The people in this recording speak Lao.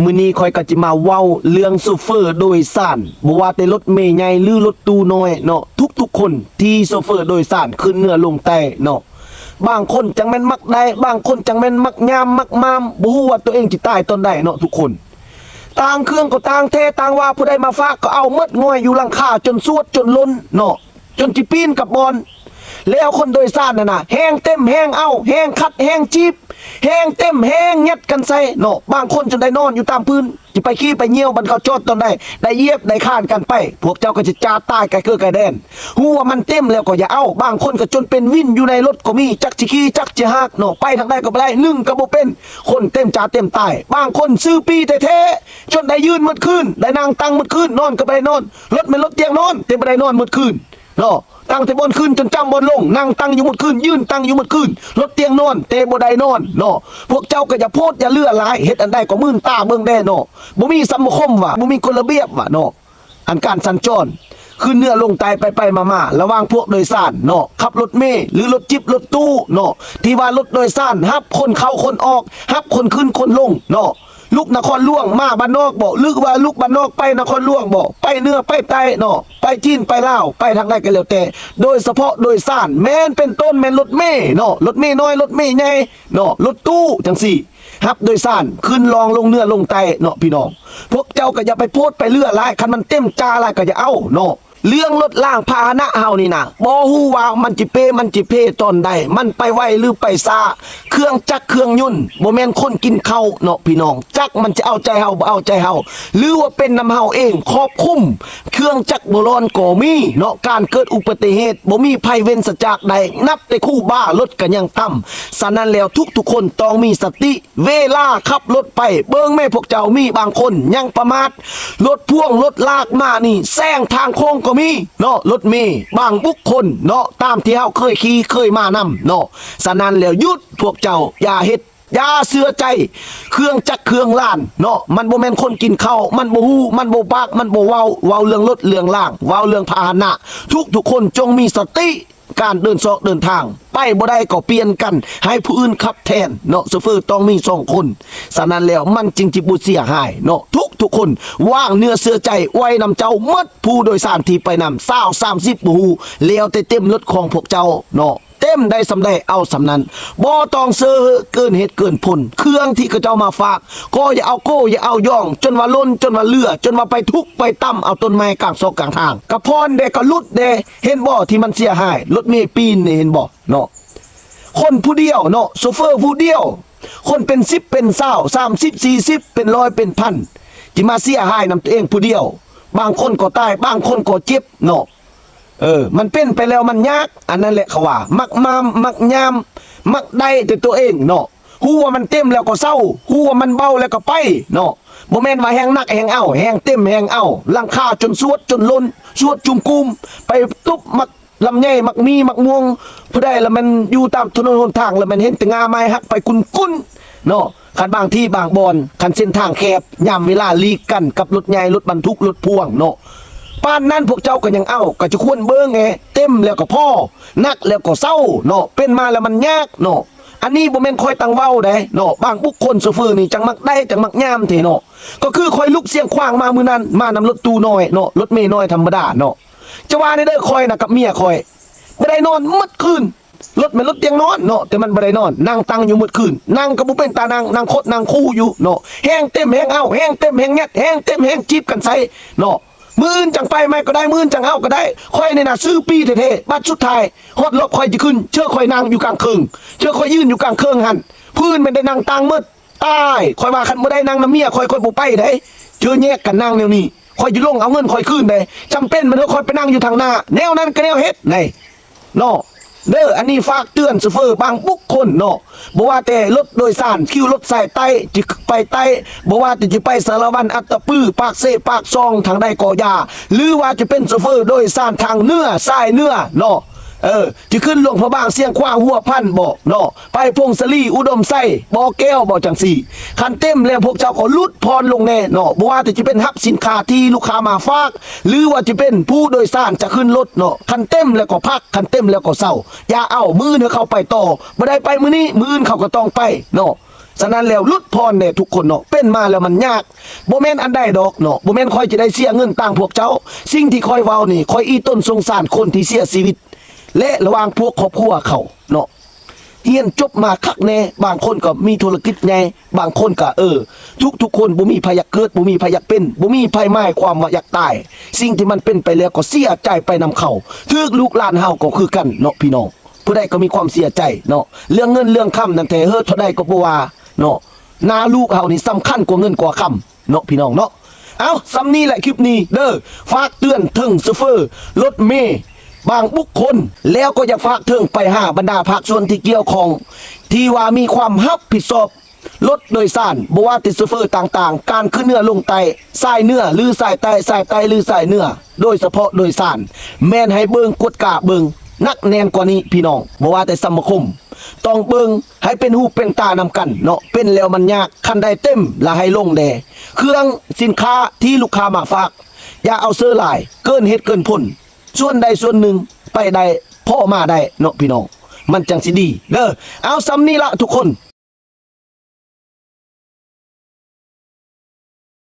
ມື້ນີ້ຂ້ອຍກໍຈະມາເວົ້າເລື່ອງໂຊເຟີໂດຍສານ, ບໍ່ວ່າແຕ່ລົດເມໃຫຍ່ ຫຼື ລົດຕູ້ນ້ອຍເນາະ, ທຸກໆຄົນທີ່ໂຊເຟີໂດຍສານຂຶ້ນເໜືອລົງໃຕ້ເນາະ, ບາງຄົນຈັ່ງແມ່ນມັກໄດ້, ບາງຄົນຈັ່ງແມ່ນມັກຍາມ ມັກມາມ, ບໍ່ຮູ້ວ່າຕົວເອງຊິຕາຍຕອນໃດເນາະທຸກຄົນ. ຕ່າງເຄື່ອງກໍຕ່າງແທ້, ຕ່າງວ່າຜູ້ໃດມາຝາກກໍເອົາໝົດ, ງ່ອຍຢູ່ຫຼັງຄາຈົນສວດຈົນລົ້ນເນາະ. ຈົນຊິປີນກັບບ່ອນ. ແລ້ວຄົນໂດຍສານນັ້ນນະ ແຮ່ງເຕັມແຮ່ງເອົາ, ແຮ່ງຂັດແຮ່ງຈີບ, ແຮ່ງເຕັມແຮ່ງຍັດກັນໃສ່ເນາະ. ບາງຄົນຈົນໄດ້ນອນຢູ່ຕາມພື້ນ, ຊິໄປຂີ້ໄປຍ່ຽວ ບັດເຂົາຈອດຕອນໃດ ໄດ້ຢຽບໄດ້ຄານກັນໄປ. ພວກເຈົ້າກໍຈະຈາດຕາຍໄກເກີໄກແດນ. ຮູ້ວ່າມັນເຕັມແລ້ວກໍຢ່າເອົາ. ບາງຄົນກໍຈົນເປັນວິນຢູ່ໃນລົດກໍມີ, ຈັກຊິຂີ່ຈັກຊິຫາກເນາະ, ໄປທາງໃດກໍບໍ່ໄດ້, ໜຶ່ງກໍບໍ່ເປັນ, ຄົນເຕັມຈາເຕັມຕາຍ. ບາງຄົນຊື້ປີ້ແທ້ໆ ຈົນໄດ້ຢືນໝົດຄືນ, ໄດ້ນັ່ງຕັ່ງໝົດຄືນ, ນອນກໍບໍ່ໄດ້ນອນ. ລົດແມ່ນລົດຕຽງນອນ ແຕ່ບໍ່ໄດ້ນອນໝົດຄືນ. ເນາະ, ຕັ້ງແຕ່ບ່ອນຂຶ້ນຈົນຈຳບ່ອນລົງ, ນັ່ງຕັ່ງຢູ່ໝົດຄືນ, ຢືນຕັ່ງຢູ່ໝົດຄືນ, ລົດຕຽງນອນ ແຕ່ບໍ່ໄດ້ນອນເນາະ. ພວກເຈົ້າກໍຢ່າໂພດຢ່າເລື່ອຫຼາຍ, ເຮັດອັນໃດກໍມື່ນຕາເບິ່ງແດ່ເນາະ. ບໍ່ມີສັງຄົມວ່າ, ບໍ່ມີກົດລະບຽບວ່າເນາະ. ອັນການສັນຈອນຂຶ້ນເໜືອລົງໃຕ້ໄປໆມາໆ ລະຫວ່າງພວກໂດຍສານເນາະ, ຂັບລົດເມ ຫຼື ລົດຈິບ ລົດຕູ້ເນາະ, ທີ່ວ່າລົດໂດຍສານຮັບຄົນເຂົ້າຄົນອອກ, ຮັບຄົນຂຶ້ນຄົນລົງເນາະ. ລຸກນະຄອນຫຼວງມາບ້ານນອກບໍ ຫຼືວ່າລຸກບ້ານນອກໄປນະຄອນຫຼວງບໍ ໄປເໜືອໄປໃຕ້ເນາະ ໄປຈີນໄປລາວ ໄປທາງໃດກໍແລ້ວແຕ່ ໂດຍສະເພາະໂດຍສານ ແມ່ນເປັນຕົ້ນແມ່ນລົດເມເນາະ ລົດເມນ້ອຍ ລົດເມໃຫຍ່ເນາະ ລົດຕູ້ຈັ່ງຊີ້ ຮັບໂດຍສານຂຶ້ນລ່ອງລົງເໜືອລົງໃຕ້ເນາະ ພີ່ນ້ອງ. ພວກເຈົ້າກໍຢ່າໄປໂພດໄປເຫຼືອຫຼາຍ ຄັນມັນເຕັມຈາຫຼາຍກໍຢ່າເອົາເນາະ. ເລື່ອງລົດລາງພາຫະນະເຮົານີ້ນະ ບໍ່ຮູ້ວ່າມັນຊິເປ ມັນຊິເພຕອນໃດ ມັນໄປໄວຫຼືໄປຊ້າ ເຄື່ອງຈັກເຄື່ອງຍົນ ບໍ່ແມ່ນຄົນກິນເຂົ້າເນາະພີ່ນ້ອງ. ຈັກມັນຈະເອົາໃຈເຮົາ ບໍ່ເອົາໃຈເຮົາ ຫຼືວ່າເປັນນຳເຮົາເອງຄອບຄຸມ ເຄື່ອງຈັກໂບລອນກໍມີເນາະ. ການເກີດອຸບັດຕິເຫດ ບໍ່ມີໄພເວັນສະຈາກໃດ ນັບແຕ່ຄູບາລົດກໍຍັງຕ່ຳ. ສະນັ້ນແລ້ວ ທຸກໆຄົນຕ້ອງມີສະຕິ ເວລາຂັບລົດໄປ ເບິ່ງແມ່ພວກເຈົ້າ ມີບາງຄົນຍັງປະໝາດ ລົດພ່ວງລົດລາກມານີ້ ແຊງທາງໂຄ້ງກໍມີເນາະ ລົດເມບາງບຸກຄົນເນາະ ຕາມທີ່ເຮົາເຄີຍຂີ່ເຄີຍມານຳເນາະ. ສະນັ້ນແລ້ວ ຢຸດ ພວກເຈົ້າຢ່າເຮັດ ຢ່າເຊື່ອໃຈເຄື່ອງຈັກເຄື່ອງລານເນາະ. ມັນບໍ່ແມ່ນຄົນກິນເຂົ້າ ມັນບໍ່ຮູ້ ມັນບໍ່ປາກ ມັນບໍ່ເວົ້າ ເວົ້າເລື່ອງລົດເລື່ອງລາງ ເວົ້າເລື່ອງພາຫະນະ. ທຸກໆຄົນຈົ່ງມີສະຕິ ການເດີນຊອກເດີນທາງ ໄປບໍ່ໄດ້ກໍປ່ຽນກັນ ໃຫ້ຜູ້ອື່ນຂັບແທນເນາະ. ໂຊເຟີຕ້ອງມີສອງຄົນ ສະນັ້ນແລ້ວມັນຈຶ່ງຊິບໍ່ເສຍຫາຍເນາະ. ທຸກໆຄົນວາງເນື້ອເຊື່ອໃຈໄວ້ນຳເຈົ້າໝົດ ຜູ້ໂດຍສານທີ່ໄປນຳ ຊາວ ສາມສິບ ບໍ່ຮູ້ ແລ້ວແຕ່ເຕັມລົດຂອງພວກເຈົ້າເນາະ. ເຕັມໄດ້ສ່ຳໃດເອົາສ່ຳນັ້ນ ບໍ່ຕ້ອງເຊີເຮີ້ເກີນເຫດເກີນຜົນ. ເຄື່ອງທີ່ເຂົາເຈົ້າມາຝາກ ກໍຢ່າເອົາໂກ້ ຢ່າເອົາຢອງ ຈົນວ່າຫຼົ່ນ ຈົນວ່າເຫຼືອ ຈົນວ່າໄປທຸບໄປຕຳເອົາຕົ້ນໄມ້ກາງຊອກກາງທາງ. ກະພອນແດ່ ກະຫຼຸດແດ່ ເຫັນບໍ່ທີ່ມັນເສຍຫາຍ? ລົດເມປີນນີ້ ເຫັນບໍ່ເນາະ? ຄົນຜູ້ດຽວເນາະ ໂຊເຟີຜູ້ດຽວ ຄົນເປັນສິບເປັນຊາວ ສາມສິບ ສີ່ສິບ ເປັນຮ້ອຍ ເປັນພັນ ທີ່ມາເສຍຫາຍນຳຕົວເອງຜູ້ດຽວ. ບາງຄົນກໍຕາຍ ບາງຄົນກໍເຈັບເນາະ. ເອີ ມັນເປັນໄປແລ້ວມັນຍາກ. ອັນນັ້ນແຫຼະເຂົາວ່າ ມັກມາມ ມັກຍາມ ມັກໄດ້ແຕ່ຕົວເອງເນາະ. ຮູ້ວ່າມັນເຕັມແລ້ວກໍເຊົາ ຮູ້ວ່າມັນເບົາແລ້ວກໍໄປເນາະ. ບໍ່ແມ່ນວ່າແຮ່ງໜັກແຮ່ງເອົາ ແຮ່ງເຕັມແຮ່ງເອົາ ຫຼັງຄາຈົນສວດຈົນລົ້ນ ສວດຈຸ່ມກຸມ ໄປຕຸບໝາກລຳໄຍ ໝາກມີ ໝາກມ່ວງ ຜູ້ໃດລະແມ່ນຢູ່ຕາມຖະໜົນຫົນທາງລະແມ່ນເຫັນແຕ່ງ່າໄມ້ຫັກໄປກຸ້ນໆເນາະ. ຄັນບາງທີ່ບາງບ່ອນ ຄັນເສັ້ນທາງແຄບ ຍາມເວລາຫຼີກກັນກັບລົດໃຫຍ່ ລົດບັນທຸກ ລົດພ່ວງເນາະ ປານນັ້ນພວກເຈົ້າກໍຍັງເອົາ ກໍຈະຄວນເບິ່ງແດ່ ເຕັມແລ້ວກໍພໍ ໜັກແລ້ວກໍເຊົາເນາະ. ເປັນມາແລ້ວມັນຍາກເນາະ. ອັນນີ້ບໍ່ແມ່ນຂ້ອຍຕັ້ງເວົ້າໃດເນາະ ບາງບຸກຄົນໂຊເຟີນີ້ຈັ່ງມັກໄດ້ ຈັ່ງມັກຍາມແທ້ເນາະ. ກໍຄືຂ້ອຍລຸກຊຽງຂວາງມາມື້ນັ້ນ ມານຳລົດຕູ້ນ້ອຍເນາະ ລົດເມນ້ອຍທຳມະດາເນາະ. ຈະວ່າແນວໃດ ຂ້ອຍນະກັບເມຍຂ້ອຍ ບໍ່ໄດ້ນອນໝົດຄືນ. ລົດແມ່ນລົດຕຽງນອນເນາະ ແຕ່ມັນບໍ່ໄດ້ນອນ ນັ່ງຕັ່ງຢູ່ໝົດຄືນ ນັ່ງກໍບໍ່ເປັນຕານັ່ງ ນັ່ງຄົດນັ່ງຄູຢູ່ເນາະ. ແຮ່ງເຕັມແຮ່ງເອົາ ແຮ່ງເຕັມແຮ່ງຍັດ ແຮ່ງເຕັມແຮ່ງຈີບກັນໃສ່ເນາະ. ມື້ອື່ນຈັ່ງໄປໃໝ່ກໍໄດ້ ມື້ອື່ນຈັ່ງເອົາກໍໄດ້. ຂ້ອຍນີ້ນະຊື້ປີ້ແທ້ໆ ບັດສຸດທ້າຍຮອດລອບຂ້ອຍຈະຂຶ້ນ ເຈີຂ້ອຍນັ່ງຢູ່ກາງເຄິ່ງ ເຈີຂ້ອຍຢືນຢູ່ກາງເຄິ່ງຫັ້ນ ຜູ້ອື່ນແມ່ນໄດ້ນັ່ງຕັ່ງໝົດ. ຕາຍ ຂ້ອຍວ່າຄັນບໍ່ໄດ້ນັ່ງນຳເມຍຂ້ອຍ ຂ້ອຍບໍ່ໄປໃດ. ເຈີແຍກກັນນັ່ງແນວນີ້ ຂ້ອຍຈະລົງເອົາເງິນຂ້ອຍຄືນໃດ. ຈຳເປັນແມ່ນເຮົາ ຂ້ອຍໄປນັ່ງຢູ່ທາງໜ້າ ແນວນັ້ນກໍແນວເຮັດໃດເນາະ. ເດີ ອັນນີ້ຝາກເຕືອນໂຊເຟີບາງບຸກຄົນເນາະ ບໍ່ວ່າແຕ່ລົດໂດຍສານ ຄິວລົດສາຍໃຕ້ ຈະໄປໃຕ້ ບໍ່ວ່າແຕ່ຈະໄປສາລະວັນ ອັດຕະປື ປາກເຊ ປາກຊ່ອງ ທາງໃດກໍຢ່າ ຫຼືວ່າຈະເປັນໂຊເຟີໂດຍສານທາງເໜືອ ສາຍເໜືອເນາະ. ເອີ ຈະຂຶ້ນຫຼວງພະບາງ ຊຽງຂວາງ ຫົວພັນບໍເນາະ ໄປຜົ້ງສາລີ ອຸດົມໄຊ ບໍ່ແກ້ວ ບໍ່ຈັ່ງຊີ້. ຄັນເຕັມແລ້ວພວກເຈົ້າກໍຫຼຸດຜ່ອນລົງແດ່ເນາະ. ບໍ່ວ່າແຕ່ຈະເປັນຮັບສິນຄ້າທີ່ລູກຄ້າມາຝາກ ຫຼືວ່າຈະເປັນຜູ້ໂດຍສານຈະຂຶ້ນລົດເນາະ ຄັນເຕັມແລ້ວກໍພັກ ຄັນເຕັມແລ້ວກໍເຊົາ ຢ່າເອົາ. ມື້ອື່ນໃຫ້ເຂົາໄປຕໍ່ ບໍ່ໄດ້ໄປມື້ນີ້ ມື້ອື່ນເຂົາກໍຕ້ອງໄປເນາະ. ສະນັ້ນແລ້ວ ຫຼຸດຜ່ອນແດ່ທຸກຄົນເນາະ, ເປັນມາແລ້ວມັນຍາກ. ບໍ່ແມ່ນອັນໃດດອກເນາະ, ບໍ່ແມ່ນຂ້ອຍຈະໄດ້ເສຍເງິນຕາງພວກເຈົ້າ. ສິ່ງທີ່ຂ້ອຍເວົ້ານີ້ ຂ້ອຍອີ່ຕົນສົງສານຄົນທີ່ເສຍຊີວິດ ແລະ ລະຫວ່າງພວກຄອບຄົວເຂົາເນາະ. ຮຽນຈົບມາຄັກແນ່, ບາງຄົນກໍມີທຸລະກິດໃຫຍ່, ບາງຄົນກໍ ເອີ ທຸກໆຄົນ ບໍ່ມີໃຜຢາກເກີດ, ບໍ່ມີໃຜຢາກເປັນ, ບໍ່ມີໃຜໝາຍຄວາມວ່າຢາກຕາຍ. ສິ່ງທີ່ມັນເປັນໄປແລ້ວກໍເສຍໃຈໄປນຳເຂົາ. ຖືກລູກຫຼານເຮົາກໍຄືກັນເນາະພີ່ນ້ອງ, ຜູ້ໃດກໍມີຄວາມເສຍໃຈເນາະ. ເລື່ອງເງິນເລື່ອງຄຳນັ້ນແທ້ເຮີດເທົ່າໃດກໍບໍ່ວ່າເນາະ, ໜ້າລູກເຮົານີ້ສຳຄັນກວ່າເງິນກວ່າຄຳ ເນາະພີ່ນ້ອງເນາະ. ເອົ້າ ສ່ຳນີ້ແຫຼະຄລິບນີ້ເດີ, ຝາກເຕືອນເຖິງໂຊເຟີລົດເມບາງບຸກຄົນ, ແລ້ວກໍຢາກຝາກເຖິງໄປຫາບັນດາພາກສ່ວນທີ່ກ່ຽວຂ້ອງ ທີ່ວ່າມີຄວາມຮັບຜິດຊອບລົດໂດຍສານ, ບໍ່ວ່າແຕ່ໂຊເຟີຕ່າງໆ, ການຂຶ້ນເໜືອລົງໃຕ້, ສາຍເໜືອ ຫຼື ສາຍໃຕ້, ສາຍໃຕ້ ຫຼື ສາຍເໜືອ, ໂດຍສະເພາະໂດຍສານ, ແມ່ນໃຫ້ເບິ່ງກວດກາເບິ່ງໜັກແໜ້ນກວ່ານີ້ພີ່ນ້ອງ. ບໍ່ວ່າແຕ່ສະມາຄົມ ຕ້ອງເບິ່ງໃຫ້ເປັນຫູເປັນຕານຳກັນເນາະ, ເປັນແລ້ວມັນຍາກ. ຄັນໄດ້ເຕັມລະໃຫ້ລົງແດ່. ເຄື່ອງສິນຄ້າທີ່ລູກຄ້າມາຝາກ ຢ່າເອົາເສີຫຼາຍເກີນເຫດເກີນຜົນ, ສ່ວນໃດສ່ວນໜຶ່ງໄປໄດ້ ພໍມາໄດ້ເນາະພີ່ນ້ອງ, ມັນຈັ່ງຊິດີເດີ. ເອົາ ສ່ຳນີ້ລະທຸກຄົນ,